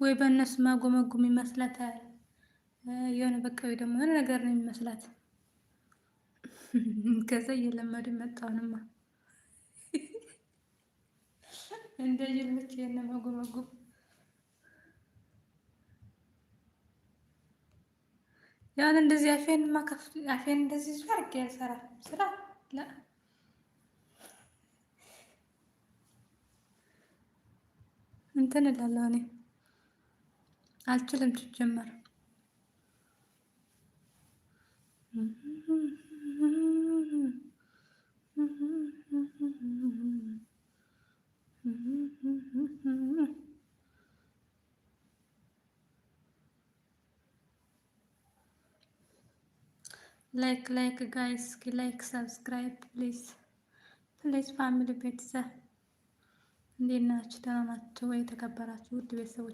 ወይ በእነሱ ማጎመጉም ይመስላታል። የሆነ በቃ ወይ ደግሞ የሆነ ነገር ነው የሚመስላት። ከዛ እየለመዱ መጣሁንማ እንደ ጅልች የነ ማጎመጉም። ያን እንደዚህ አፌን ማከፍ አፌን እንደዚህ ዙር አድርጌ አልሰራም። ስራ ላ እንትን እላለሁ እኔ አልችልም ሲጀመር። Like, like guys, like, subscribe, please, please family ቤተሰብ፣ እንዴት ናችሁ? ደህና ናችሁ ወይ? የተከበራችሁ ውድ ቤተሰቦች።